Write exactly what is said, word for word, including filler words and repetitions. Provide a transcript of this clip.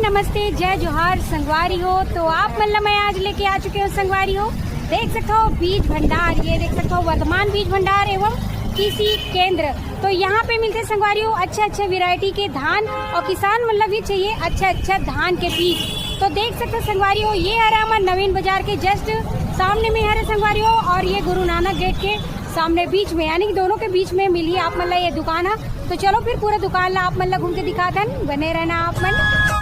नमस्ते, जय जोहार संगवारी हो। तो आप मन ला मैं आज लेके आ चुके हूँ संगवारी हो, देख सकते हो बीज भंडार, ये देख सकते हो वर्धमान बीज भंडार एवं कृषि केंद्र। तो यहाँ पे मिलथे संगवारी हो अच्छा अच्छा वैरायटी के धान, और किसान मन ला भी चाहिए अच्छा अच्छा धान के बीज। तो देख सकते हो संगवारी हो, ये हरे हमर नवीन बाजार के जस्ट सामने में हरे संगवारी हो, और ये गुरु नानक गेट के सामने बीच में, यानी कि दोनों के बीच में मिली आप मन ला ये दुकान है। तो चलो फिर पूरा दुकान ला आप मन ला घूम के दिखाथन, बने रहना आप मन।